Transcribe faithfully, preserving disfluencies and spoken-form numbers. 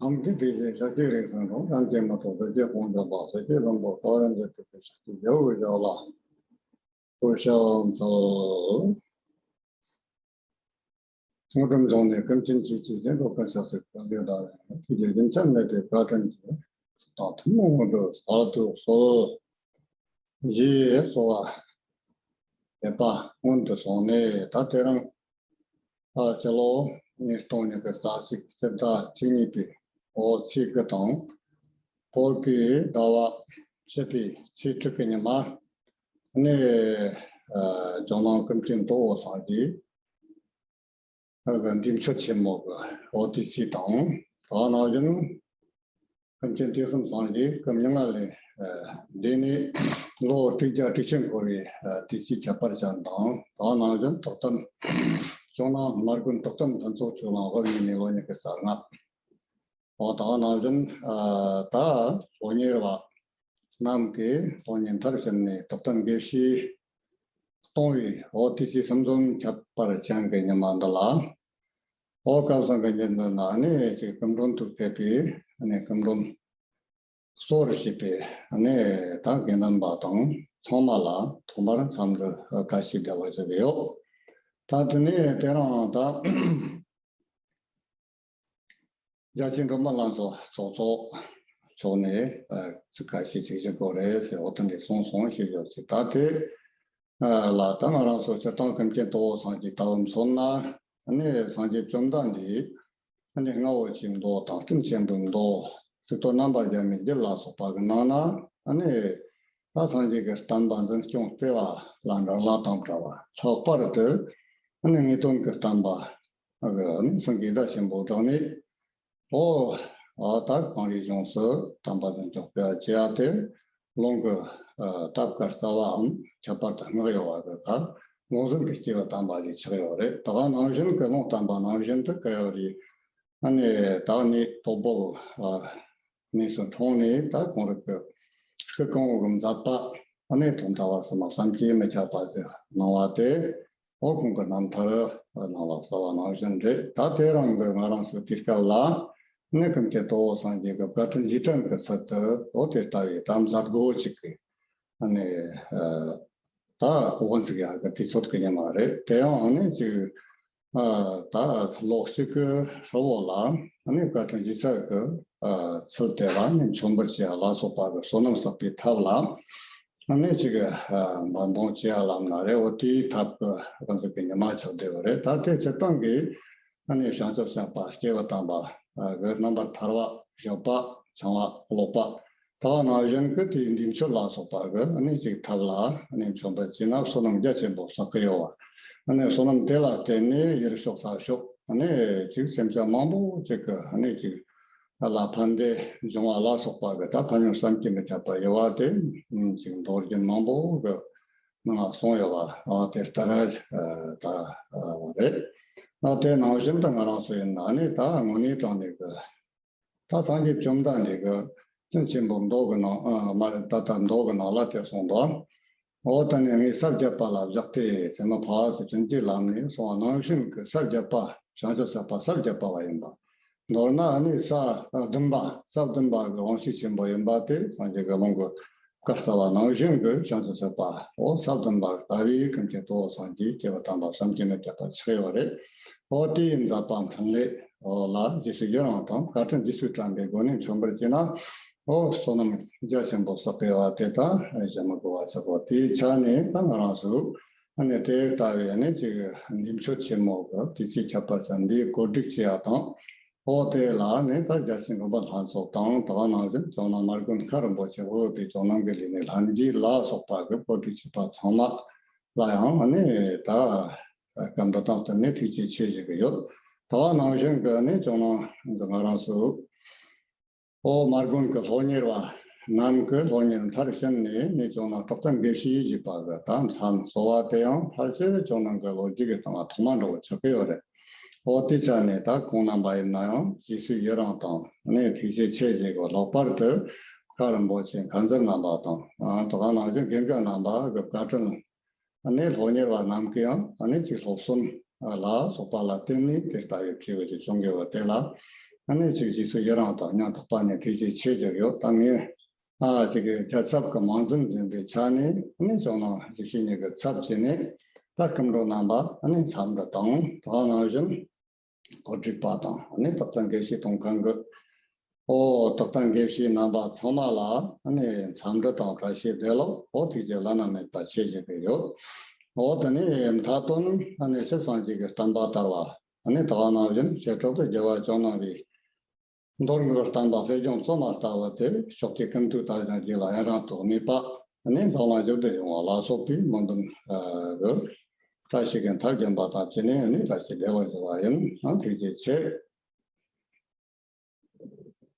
ཨམ་གི་དེ་བཞིན་ཤཱཀྱའི་རིགས་སུ་འཁྲུངས། རྣམ་མཁྱེན་མི་ཐོབ་ཟིལ་གྱིས་དཔུང་འཇོམས་པ། ཟིལ་གྱིས་ལྷུན་པོར་གཏོར་རིན་ཆེན་ཐུགས་ཀྱི་ཤུགས་ཀྱིས་རྒྱལ་བོའི་ཞབས་ལ་བཀོད་ཕྱག་འཚལ། སྐུ་འབུམ་རྫོང་ནས་ཀུན་མཁྱེན་ཆོས་ཀྱི་རྒྱན་དྲུག་ཀུན་ཤེས་སུ་བཀའ་བློན་དང་ཐུགས་རྗེ་རྒྱུན་ཆད་མེད་པའི་བཀའ་དྲིན་གྱིས་ཐུགས་དམ་ཐུན་མོང་དངོས་གྲུབ་གསལ་དུ་གསོལ། ཞེས་གསོལ་བ་འདེབས་པ་སྔོན་དུ་སོང་ནས། ད་དེ་རིང་ཕྱི་ལོ་ཉིས་སྟོང་ཉི་ཤུ་རྩ་གཅིག་སྤྱི་ཟླ་བཅུ་གཉིས་པའི་འོ་ཚེས་དགུ་དང་། བོད་ཀྱི་ཟླ་བ་བཞི་པའི་ཚེས་དྲུག་གི་ཉི་མ་ནས་ཇོ་ནང་ཀུན་མཁྱེན་དོལ་པོ་སངས་རྒྱས་འདི་མཆོད་ཆེན་མོ་གི་འོ་དུས་ཚིགས་དང་། དེ་ནང་བཞིན་ཀུན་མཁྱེན་ཐོས་བསམ་སངས་རྒྱས་སྐུ་མྱ་ངན་ལས་འདས་ནས་ལོ་དྲུག་བརྒྱ་དྲུག་ཅུ་འཁོར་བའི་དུས་ཚིགས་ཁྱད་པར་ཅན་དང་། དེ་ནང་བཞིན་དོ་དམ་ཇོ་ནང་མར་དགོན་དོ་དམ་ཕུན་ཚོགས་ཆོས་གླིང་དབུ་བརྙེས་ནས་ལོ་ཉི་ཤུ་རྩ་ལྔ། འོ་དེ་ནང་བཞིན་ད་ལྷོ་གཉེར་བ་རྣམས་ཀྱིས་སློབ་གཉེར་མཐར་ཕྱིན་ནས་དོ་དམ་དགེ་བཤེས་གཏོང་བའི་འོ་དུས་ཚིགས་གསུམ་འཛོམས་ཁྱད་པར་ཅན་གྱི་ཉི་མ་འདི་ལ། འོ་སྐལ་བཟང་གི་ཉིན་འདི་ན་ནི་ཅིག་སྐུ་མགྲོན་དུ་ཕེབས་པའི་ནི་སྐུ་མགྲོན་གཙོ་བོར་བྱས་པའི་ནི་ད་དགེ་འདུན་པ་དང་ཚང་མ་ལ་ཐོག་མར་འཚམས་འདྲི་བཀྲ་ཤིས་བདེ་ལེགས་ཞུ་གི་ཡོད། ད་དེ་ནས་དེ་རིང་ད། རྒྱལ་སྤྱིའི་མགྲོན་པོ་ལྷན་ཚོགས་ཚོགས་གཙོ་མཆོག་ནས་ཚིག་ཁ་ཤས་ཅིག་བཞག་དགོས་རེད་ཟེར། འོ་དེ་འདྲ་གསུངས་སོང་ཞུ་ཡོད་ཅིག་ད་དེ་ལ་ད་ང་རང་ཚོ་སྤྱིར་བཏང་ཀུན་མཁྱེན་དོལ་པོ་སངས་རྒྱས་ལྟ་བུ་མཚོན་ན། ཨ་ནི་སངས་རྒྱས་བཅོམ་ལྡན་འདས་ཨ་ནི་རྔ་བོ་ཆེའི་མདོ་དང་སྤྲིན་ཆེན་པོའི་མདོ། གཙུག་ཏོར་རྣམ་པར་རྒྱལ་བའི་རྒྱུད་ལ་སོགས་པ་གི་ནང་ན་ཨ་ནི་ད་སངས་རྒྱས་ཀྱི་བསྟན་པ་འཛིན་སྐྱོང་སྤེལ་བ་ལ་འདྲ་ལ་དང་བྲལ་བ། ལྷག་པར་དུ་ཨ་ནི་ངེས་དོན་གྱི་བསྟན་པ་གི་ཨ་ནི་སེང་གེའི་སྒྲ་ཆེན་པོ་བསྒྲགས་ནས། ཨོ། ཨ་ད་གངས་རིའི་ལྗོངས་སུ་དམ་པ་དང་ཅོག་པའི་ཨ་ཅེ་ཨ་དེ་ལུང་གི་ཨ་ད་བཀའ་རྩ་བའམ་ཁྱད་པར་དུ་བསྔགས་ཡོད་པ་གི་ད་ལུང་ཟིན་གྱི་སྐྱེས་བུ་དམ་པ་ཞིག་ཆགས་ཡོད་རེད། ད་ག་ནང་བཞིན་གི་ལུང་བསྟན་པ་ནང་བཞིན་དུ་བཀའ་ཡོད་རེད། ཨ་ནི་ད་ནི་དོལ་པོ་ཨ་གནས་སུ་འཁྲུངས་ནས་ད་ཁོང་རང་གི་སྐུ་གང་བོ་གི་མཛད་པ་ཨ་ནི་ཐོག་མཐའ་བར་གསུམ་ལ་བསམ་གྱིས་མི་ཁྱབ་པ་ཞིག་གནང་བ་དེ། འོ་ཁོང་གི་རྣམ་ཐར་ནང་ལ་གསལ་བ་ནང་བཞིན་རེད། ད་དེ་རིང་གི་ང་རང་ཚོ་དུས་སྐབས་ལ་ནི་ཀུན་མཁྱེན་དོལ་པོ་སངས་རྒྱས་ཀྱི་བཀའ་དྲིན་རྗེས་དྲན་གྱི་ཚུལ་དུ་འོ་དེ་ལྟ་བུའི་ད་མཛད་སྒོ་ཅིག་གི་ཨ་ནི་ད་འོ་འཛུགས་ཡག་གི་དུས་ཚོད་ཀྱི་ཉི་མ་རེད། དེ་ཡང་ཨ་ནི་ཅིག་ཨ་ད་ལོ་གཅིག་གི་ཧྲིལ་བོ་ལ་ཨ་ནི་བཀའ་དྲིན་རྗེས་དྲན་གྱི་ཨ་ཚུལ་དེ་ལ་ནི་མཆོད་འབུལ་བྱེད་ཡག་ལ་སོགས་པ་གི་བསོད་ནམས་བསགས་པའི་ཐབས་ལ། ཨ་ནི་ཅིག་ཨ་འབད་འབུངས་བྱེད་ཡ་ལམ་ན་རེད། འོ་དེའི་ཐབས་ཀྱི་རང་ཚུགས་ཀྱི་ཉི་མ་ཆགས་བསྡད་པ་རེད། ད་དེ་སྤྱིར་བཏང་གི་ཨ་ནི་བྱང་ཆུབ་སེམས་དཔའ་སྐྱེས་བུ་དམ་པ་གི་རྣམ་པར་ཐར་པ་སྤྱོད་པ་བྱང་བ་ཀློག་པ་ད་ག་ནང་བཞིན་གྱི་དེའི་འདི་མཆོད་ལ་སོགས་པ་གི་ཨ་ནི་ཅིག་ཐབས་ལ་ཨ་ནི་མཆོད་འབུལ་བྱས་ན་བསོད་ནམས་རྒྱ་ཆེན་པོ་བསགས་ཀྱི་ཡོད་པ། ཨ་ནི་བསོད་ནམས་དེ་ལ་བརྟེན་ནས་ཡུལ་ཕྱོགས་ས་ཕྱོགས་ཨ་ནི་ཅིག་སེམས་ཅན་མང་པོ་ཅིག་གི་ཨ་ནི་ཅིག་ལ་ཕན་བདེ་འབྱུང་བ་ལ་སོགས་པ་གི་ད་ཕན་ཡོན་བསམ་གྱིས་མི་ཁྱབ་པ་ཡོད་པ་དེ་ཅིག་མདོ་རྒྱུད་མང་པོ་གི་ནང་གསུངས་ཡོད་པ་དེ་ལྟར་ད་རེད། ད་དེ་ནང་བཞིན་དུ་ང་རང་ཚོ་ཡིན་ན་ནི་ད་དངོས་གནས་དྲང་གནས་གི་ད་སངས་རྒྱས་བཅོམ་ལྡན་འདས་ཀྱི་སྤྲིན་ཆེན་པོའི་མདོ་གི་ནང་ཨ་མ་རེད། ད་ལྟ་མདོ་གི་ནང་ལ་དེ་གསུངས་འདུག་འོ་ད་ནི་ངས་ས་བརྒྱ་པ་ལ་བཞག་སྟེ་ཟེར་ན་ཕར་ཚུར་བྱོན་གྱི་ལམ་ནས་གསུངས་པ་ནང་བཞིན་གྱི་ས་བརྒྱ་པ་བྱང་ཆུབ་སེམས་དཔའ་ས་བརྒྱ་པ་བ་ཡིན་པ། མདོར་ན་ཨ་ནི་ས་བདུན་པ་ས་བདུན་པ་གི་དབང་ཕྱུག་ཆེན་པོ་ཡིན་པ་དེ་སངས་རྒྱས་ཀྱི་ལུང་གི་བཀའ་སྩལ་བ་ནང་བཞིན་གྱི་བྱང་ཆུབ་སེམས་དཔའ་འོ་ས་བདུན་པ་ལྟ་བུའི་ཀུན་མཁྱེན་དོལ་པོ་སངས་རྒྱས་སྐྱེས་བུ་དམ་པ་བསམ་གྱིས་མི་ཁྱབ་པ་ཆགས་ཡོད་རེད། འོ་དེའི་མཛད་པ་འཕྲིན་ལས་འོ་ལ་རྗེས་སུ་ཡི་རང་དང་བཀའ་དྲིན་རྗེས་སུ་དྲན་པའི་སྒོ་ནས་མཆོད་འབུལ་བྱས་ན་འོ་བསོད་ནམས་རྒྱ་ཆེན་པོ་བསགས་ཀྱི་ཡོད་པ་དེ་ད་བཞེད་མི་དགོས་པ་ཆགས་གོ། དེའི་ཆ་ནས་ད་ང་རང་ཚོ་ཨ་ནི་དེ་ལྟ་བུའི་ཨ་ནི་ཅིག་འདི་མཆོད་ཆེན་མོ་གི་དུས་ཚིགས་ཁྱད་པར་ཅན་འདི་གོ་སྒྲིག་བྱེད་ཡ་དང་། འོ་དེ་ལ་ནི་ད་རྒྱལ་སྤྱིའི་མགྲོན་པོ་ལྷན་ཚོགས་དང་ད་ག་ནང་བཞིན་ཇོ་ནང་མར་དགོན་ཁ་རིན་པོ་ཆེ་དབུས་པའི་ཇོ་ནང་གི་ལས་སྣེ་ལྷན་རྒྱས་ལ་སོགས་པ་གི་བཀོད་སྒྲིག་བྱས་པ་ཚང་མ་ལ་ཡང་ནི་ད་སྐུ་མདུན་དང་བསྟུན་ནས་ཐུགས་རྗེ་ཆེ་ཞུ་གི་ཡོད། ད་ག་ནང་བཞིན་གི་ནི་ཇོ་ནང་གི་ང་རང་ཚོ་འོ་མར་དགོན་གྱི་སློབ་གཉེར་བ་རྣམས་ཀྱི་སློབ་གཉེར་མཐར་ཕྱིན་ནས་ནི་ཇོ་ནང་རྟགས་ཐམ་དགེ་བཤེས་ཞེས་པ་གི་ད་མཚན་གསོལ་བ་དེ་ཡང་ཕལ་ཆེར་ཇོ་ནང་གི་ལོ་རྒྱུས་ཀྱི་སྟེང་ལ་ཐོག་མ་འདྲ་བོ་ཆགས་ཀྱི་ཡོད་རེད། འོ་དེ་ཆ་ནས་ད་གང་རྣམ་པ་ཡིན་ན་ཡང་རྗེས་སུ་ཡི་རང་དང་ནི་ཐུགས་རྗེ་ཆེ་ཞུ་གི། ལྷག་པར་དུ་ཁ་རིན་པོ་ཆེ་མཁན་ཟུར་རྣམ་པ་དང་ད་ག་ནང་བཞིན་དགེ་རྒན་རྣམ་པ་གི་བཀའ་དྲིན། ཨ་ནི་སློབ་གཉེར་བ་རྣམས་ཀྱིས་ཡང་ཨ་ནི་ཅིག་སློབ་གསོ་ལ་སོགས་པ་ལ་བརྟེན་ནས་དེ་ལྟ་བུའི་ཁེ་བ་ཅིག་བྱུང་དགོས་པ་དེ་ལ་ ཨ་ནི་གཅིག་གཅིག་སུ་ཡི་རང་དང་སྙིང་ཐག་པ་ནས་ཐུགས་རྗེ་ཆེ་ཞུ་གི་ཡོད། ད་ངས་ཨ་ཅིག་གི་རྒྱལ་ཚབ་ཀྱི་མང་འཛིན་ཟིན་པའི་ཆ་ནས་ཨ་ནི་ཇོ་ནང་ཡེ་ཤེས་གཉིས་ཀྱི་ཚབ་བྱས་ནས་ད་སྐུ་མགྲོན་རྣམ་པ་ཨ་ནི་འཚམས་འདྲི་དང་། དེ་ནང་བཞིན་གོ་སྒྲིག་པ་དང་ཨ་ནི་རྟག་བརྟན་དགེ་བཤེས་གཏོང་ཁང་གི་ཨོ་རྟག་བརྟན་དགེ་བཤེས་རྣམ་པ་ཚང་མ་ལ་ཨ་ནི་འཚམས་འདྲི་དང་བཀྲ་ཤིས་བདེ་ལེགས། ཨོ་ཐུགས་རྗེ་བླ་ན་མེད་པ་ཆེ་ཞུ་གི་ཡོད། ཨོ་དེ་ནས་མཐའ་དོན་ཨ་ནི་ཚེ་སངས་རྒྱས་ཀྱི་བསྟན་པ་དར་བ། ཨ་ནི་དེ་ནང་བཞིན་བྱེ་བྲག་ཏུ་རྒྱལ་བ་ཇོ་ནང་པའི་མདོ་སྔགས་བསྟན་པ་སྲིད་སྐྱོང་བཙུན་མ་ལྟ་བུ་དེ་ཕྱོགས་དེ་ཀུན་ཏུ་དར་ཞིང་རྒྱས་ལ་ཡུན་རིང་དུ་གནས་པ་ཨ་ནི་འཛམ་གླིང་ཞི་བདེ་ཡོང་བ་ལ་སོགས་པའི་སྨོན་འདུན་གྱི་བཀྲ་ཤིས་ཀྱི་མཐར་འགྱིམ་པ་དང་བཅས་ནས་ཨ་ནི་བཀྲ་ཤིས་བདེ་ལེགས་ཞུ་བ་ཡིན། ཨ་ཐུགས་རྗེ་ཆེ།